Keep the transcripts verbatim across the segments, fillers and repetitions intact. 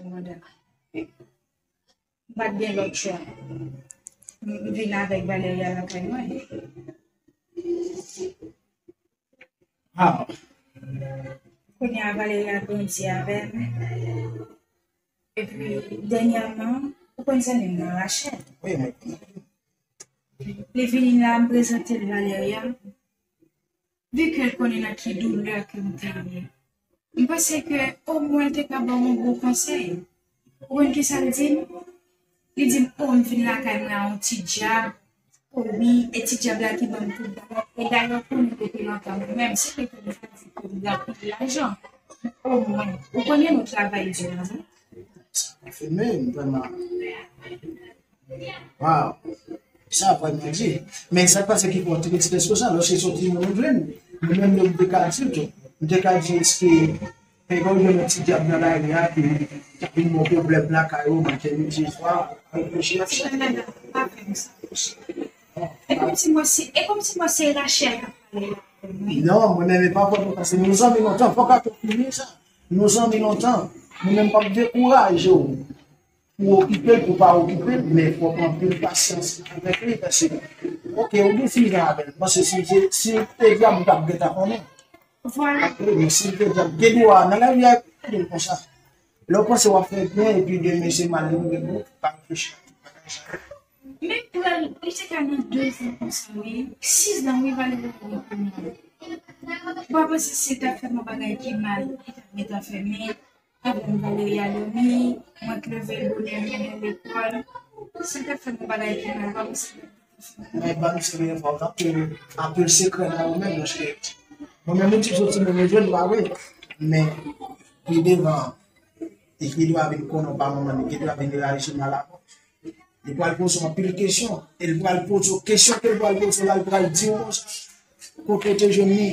Mwen pa t gen lòt chwa. M vin avèk Valeria lakay mwen. Ah. Kounye a Valeria grandi avè m. Epi, dènyèman, ou konn zanmi m nan, Rachel. Wi, mwen. Li vini la, m prezante l Valeria. Vi ke l konnen nan ki doulè ke m te ye. M panse ke omwen l te ka ban m yon bon konsèy. Ou konn kisa l di m? Li di m, o, m vin lakay mwen a yon ti djab. O wi, e ti djab la ki ban m tout bagay. E dayè, ou konnen depi lontan, mwen menm, se ke m pa di ke m gen anpil lajan. Omwen, ou konnen nou travay di la, non? Sa pa fini, m vrèman. Waw! Sa vrèman di. Men sa k pase ki fè w te gen ti lespri sa, lòske se yon timoun ou jwenn, mwen menm, m te ka di l tou. M te ka di, èske, e, gen yon ti dyab nan lari a ki, ki ap vin yon pwoblèm lakay ou, maten, midi, swa, reflechi a sa. E kòmsi mwen se, e kòmsi mwen se Rachel k ap pale la. Non, mwen menm, e pa vre, paske nou zanmi lontan, fòk ap fini sa. Nou zanmi lontan. Mwen menm, m p ap dekouraje w. Pou okipe l, pou pa okipe l, men fò w pran anpil pasyans avèk li, paske, oke, ou gen fiz avè l, paske si l te, si l te dyab, ou t ap gentan konnen. Vwala. Apre, men si l te dyab, gen dwa, nan lavi a, gen konsa. Lè w panse w ap fè byen, epi demen se mal li rive pou ou, pa reflechi a tout bagay sa yo. Men pou l, li te ka nan de zan konsa, wi. Sis zan, wi, Valeria gen pou mwen. Ou pa panse si l ta fè m yon bagay ki mal, li t ap gentan fè, men Avè m, Valeria dòmi, mwen k leve l bonè, mennen l lekòl. Si l te fè m yon bagay ki mal, pa m se. Men ban m se byen fò, anpil, anpil sekrè nan ou menm, paske mwen menm, m di soti mwen jwenn pa vre, men pi devan, li gen dwa vin konnen w pa manman, li gen dwa vin reyaji mal avè w. Li pral poze w anpil kesyon. E li pral poze w kesyon ke li pral poze w la, li pral di w konsa. Kote w te jwenn li?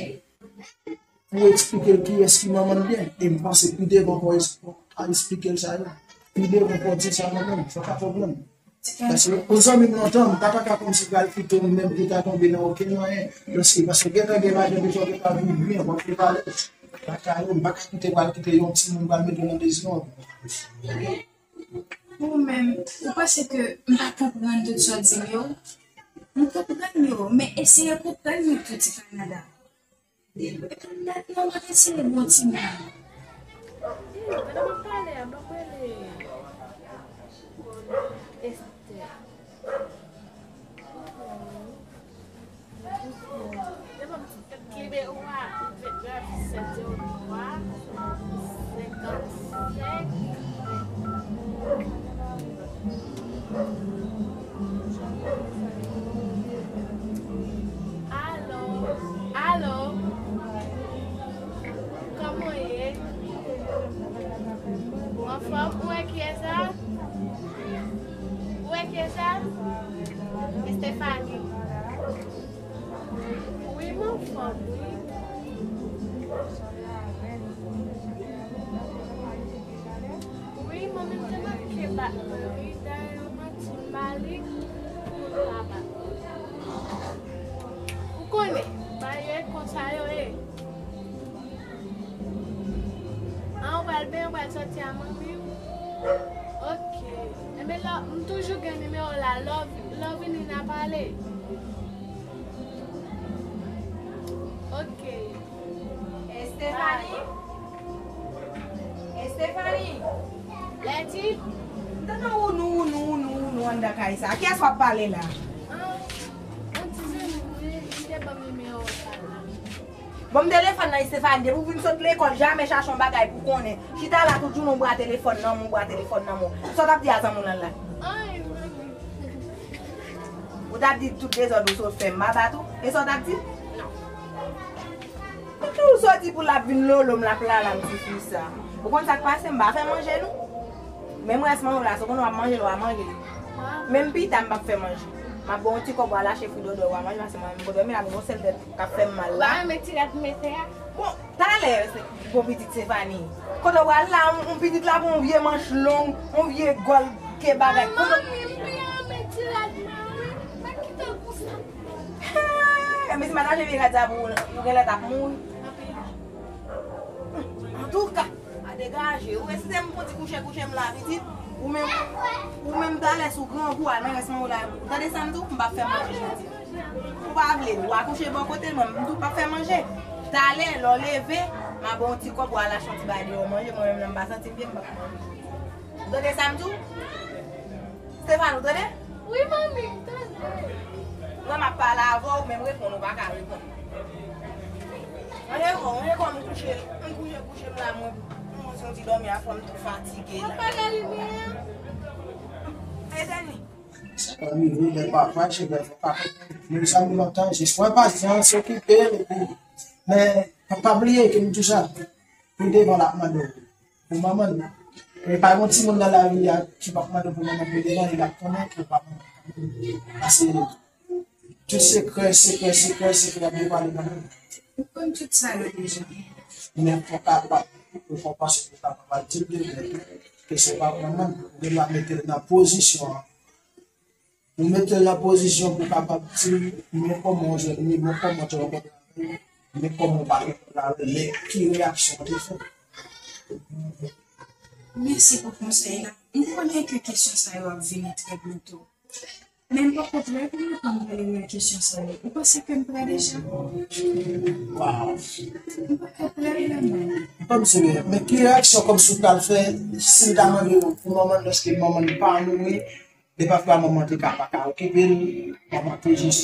Pou w eksplike l kiyès ki manman l byen. E m panse pi devan pou w es-, pou w eksplike l sa yo. Pi devan pou w di sa manman l. Sa pa pwoblèm. Paske yon zanmi m lontan, m pa ta ka kòmsi pral kite w menm pou w ta tonbe nan okenn anyen. Lòske, paske gentan gen lajan deja w te pral viv byen, w ap te pale. Pa ka yo, m pa ka kite pral kite yon timoun pral mete w nan dezòd. Ou menm, ou panse ke m pa konprann tout sa w di m yo? M konprann yo, men eseye konprann mwen tou, ti Kanada. Epi m nèt non, m ap eseye bon timoun. Ih, pandan m ap pale a, ban m rele Esther. Kenbe ou a, vennèf, sèt zewo twa, senkannsèt. Alo, alo, kòman w ye? Ou anfòm? Ou wè kiyès sa? Ou wè kiyès sa? Estefani. Wi, m anfòm, wi. Wi, manmi m te manke bat mwen, wi. Dayè, yo manti m ba li pou l pa bat mwen. Ou konnen, bagay yo e konsa yo ye. An, ou pral benyen, ou pral sòti a manmi w? Ok. Enben, lò, m toujou gen nimewo w la. Lè w, lè w vini, n a pale. Ok. Estefani? Estefani? Lèdi? M tande yon wounou, wounou, wounou, wounou anndan kay sa. Kiyès w ap pale la? An, yon ti zanmi m, wi, li te ban m nimewo w la. Ban m telefòn nan, Estefani, depi w vin sot lekòl, jamè chache yon bagay pou konnen. Chita la tout jounen, w bra telefòn nan men w, w bra telefòn nan men w. Sa w t ap di a zanmi w lan la? Anyen, manmi. Ou t ap di tout dezòd ou sot fè m, m ap bat ou? E sa w t ap di? Non. Ou toujou soti pou l ap vin lolo m, l ap lala m, tifi sa. Ou konn sa k pase, m pa fè manje nou. Menm rès manje w la, si w konnen w ap manje l, w a manje l. Menm pita, m p ap fè manje. M ap ba w yon ti kòb, w al achte fridòdò, w a manje, paske mwen menm, kote w ye la, m gon sèl tèt k ap fè m mal la. Ou pa renmen ti rad m mete a? Bon, talè, se, bon, pitit Stefani. Kote w al la, yon, yon pitit la pran yon vye manch long, yon vye gòl ke bagay. Manmi, m byen renmen ti rad mwen, wi. Pa kite l konsa. Hey, men si m pa t achte vye rad sa pou ou, ou genlè t ap mouri. Antouka, Degaje. Ou wè, si se m pou di kouche, kouche m la, pitit. Ou menm, ou menm talè sou grangou, al nan rès manman w la, ou tande sa m di w, m p ap fè manje jodi. Ou pa vle, ou akouche bò kote l, mwen, m tou p ap fè manje. Talè, lè w leve, m a ba w yon ti kòb, w al achte yon ti bagay deyò manje, mwen menm, lè m pa santi m byen, m p ap manje. Ou tande sa m di w? Stefano, tande? Wi, manmi, m tande. Lè m ap pale avè w, menm reponn, ou pa ka reponn. Mwen reponn, mwen reponn, m kouche, m kouche, kouche m la, mwen, mwen se yon ti dòmi a fò m tou fatige la. Mwen pa gen limyè. Etèn li. Sa pa rive, men papa, se lè fò papa. Men sa m lontan, jis pran pasyans, okipe l, epi, men pa, pa bliye ke m di sa. Pi devan l ap mande w pou manman l. Men pa gen timoun nan lari a ki p ap mande w pou manman l, pi devan l ap konnen ke w pa manman l. Paske tout sekrè, sekrè, sekrè, sekrè ap devwale manman l. Ou konn tout sa yo deja. Men fò w kapab rekonpanse pou w kapab al di l demen ke se pa manman l. Ou gen dwa mete l nan pozisyon an. Ou mete l nan pozisyon pou w kapab di, men kòman w jwenn li, men kòman w te rankontre avè l, men kòman w pa rankontre avè l, men ki reyaksyon w te fè. Mèsi pou konsèy la. M konnen ke kesyon sa yo ap vini trè byento. Men m poko prè pou m reponn Valeria kesyon sa yo. Ou panse ke m prè deja? Waw. M poko prè vrèman. M pa m serye. Men ki reyaksyon kòmsi w pral fè si m ta mande w pou manman l, lòske manman l pa mouri? Depafwa manman te ka pa ka okipe l, manman te jis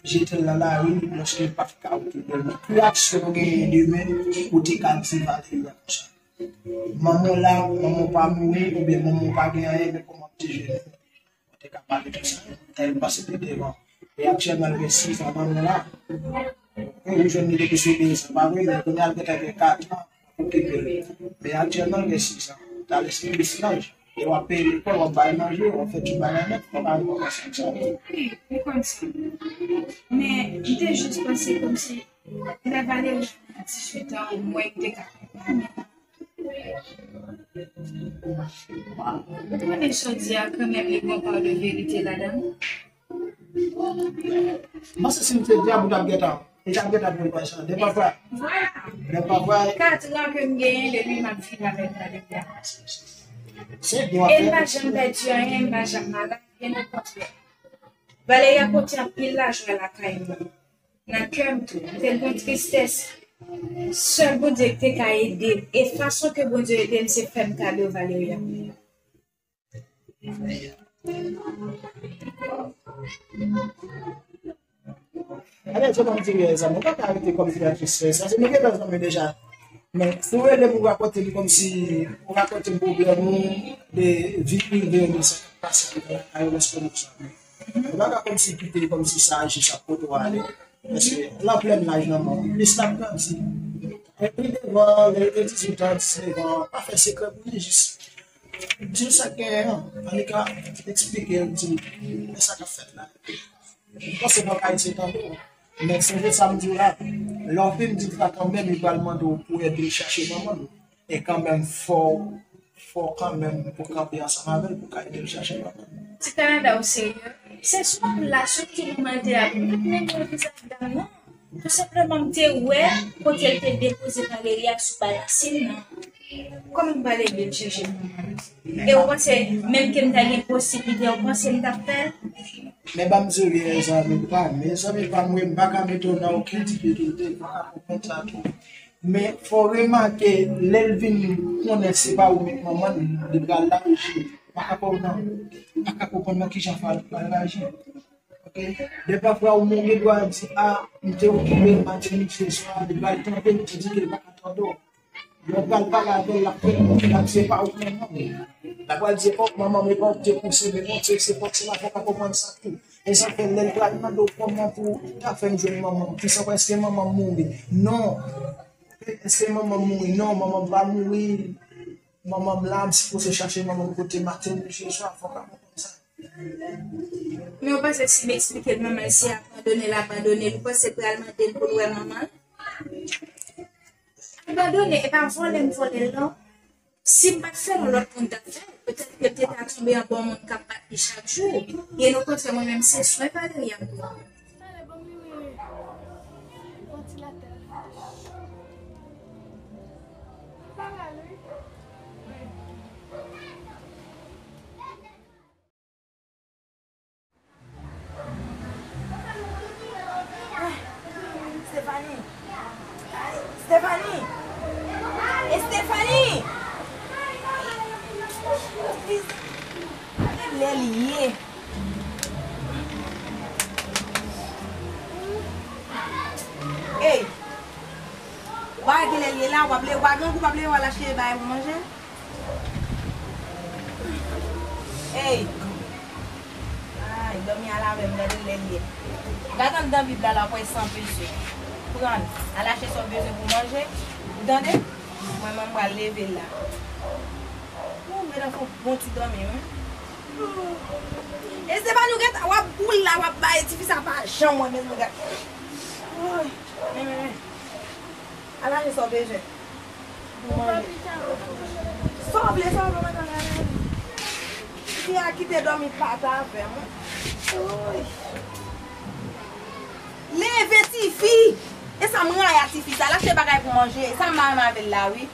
jete l nan lari lòske l pa t ka okipe l. Men ki reyaksyon w genyen demen ou te ka di Valeria konsa? Manman w la, manman w pa mouri, oubyen manman w pa gen anyen, men kòman w te jwenn li? Ou te ka pale de sa, e m panse te devan. E aktyèlman, l gen sis an, manman w la. E ou jwenn li depi sou de zan, pa vre? Men kounye a, l gentan gen kat an. Okipe l. Men aktyèlman, l gen sis an. Talè se plis laj. E w ap peye lekòl, w ap bay manje, w ap fè tout bagay nèt, w ap al nan konsa. Wi, ou konn sa. Men, m te jis panse kòmsi, lè Valeria gen dizuit an, omwen, m te ka konprann. Ou konnen sa w di a, kanmenm, li gen yon pa de verite ladan l. M panse si m te dyab, ou t ap gentan, li t ap gentan pran kòb sa. Depafwa, depafwa. Kat an ke m genyen depi m ap viv avèk Valeria. Se bon. E m pa janm pèdi anyen, m pa janm malad, byen okontrè. Valeria pote anpil lajwa lakay mwen. Nan kè m tou, m te gen tristès. Sèl Bondye ki te ka ede m. E fason ke Bondye ede m, se fè m kado Valeria. Ale, se pa m di zanmi, ou pa ka rete kòmsi nan tristès. Sa se nou gentan zanmi deja. Men, si w rele m, ou rakonte m kòmsi, ou rakonte m pwoblèm ou, de vi prive w, de sa k ap pase nan kay ou, lòske nou sa. Ou pa ka kòmsi kite kòmsi sa jis ap pote w ale. Paske l an plèn laj manman w. Plis l ap grandi. Epi devan, lè l gen dizuit an, diznèf an, pa fè sekrè pou li, jis di l sa k genyen an. Ann li ka eksplike l, di l, men sa k ap fèt la. M panse nan kay se tande w. Men sonje sa m di w la. Lè w fin di l sa kanmenm, li pral mande w pou w ede l chache manman l. E kanmenm, fò, fò kanmenm pou kanpe ansanm avè l, pou ka ede l chache manman l. Ti Kanada, ou serye? Se sou relasyon ki nou mande a, nou pa t menm yon vizaj dam nan. Tou senpleman, m te wè kote l te depoze Valeria sou balansin nan. Kòman m pral ede l chèche manman l? E ou panse, menm ke m ta gen posiblite, ou panse m t ap fè l? Men ban m di w, mezanmi pa m, mezanmi pa m, wi, m pa ka mete w nan okenn difikilte, m pa ka konprann sa tou. Men fò w remake, lè l vin konnen se pa ou menm manman l, li pral raji. Pa ka konprann, pa ka konprann nan kijan fwa li pral raji. Ok? Depafwa ou menm gen dwa di, a, m te okipe, m pa te vin chèche w, li pral tande, li te di ke li pa ka tande w. Lè w pral pale avè l, l ap fè l konprann se pa ou manman l. L ap pral di, o, manman m, e pa ou ki te pouse m, e pa ou ki se fòk se la fò w ka konprann sa tou. E sa fè lè l pral mande w kòman pou w ta fè m jwenn manman m, ki sa, èske manman m mouri? Non. Èske manman m mouri? Non, manman m pa mouri. Manman m la, m sipoze chache manman m kote maten, midi, swa, fò w ka konprann sa. Men ou panse si m eksplike l manman l se abandone l abandone l, ou panse l pral mande l pou l wè manman l? Abandone, e pa vòlè m vòlè l non. Si m pa t fè l, yon lòt moun t ap fè l. Petèt ke l te ta tonbe anba yon moun k ap bat li chak jou. Byen okontrè, mwen menm se swen Valeria m pran. Talè, ban m limen vantilatè a. Stephanie! Stephanie! Stephanie! Kilè li ye? Ey! Wa kilè li ye la, w ap leve, wa grangou, w ap leve, w al achte bagay pou manje? Ey! Ay, dòmi al avè m, gade lè l ye. Gade anndan Bib la, la, w ap wè se anpil sik. Pran l, al achte sa w bezwen pou manje. Ou tande? Mwen menm, m pral leve l la. Ou, medam, fè yon bon ti dòmi, wi. E se pa nou gentan, w ap boule la, w ap bay tifi sa pa janm wè, men nou gade. Woy, men, men, men. Al achte sa w bezwen. Sa w vle, sa w vle, mwen ta gade. Fi a kite dòmi pata avè m. Woy. Leve tifi! E sa m rayi a tifi sa. L achte bagay pou manje. E sa m pa renmen avè l la, wi.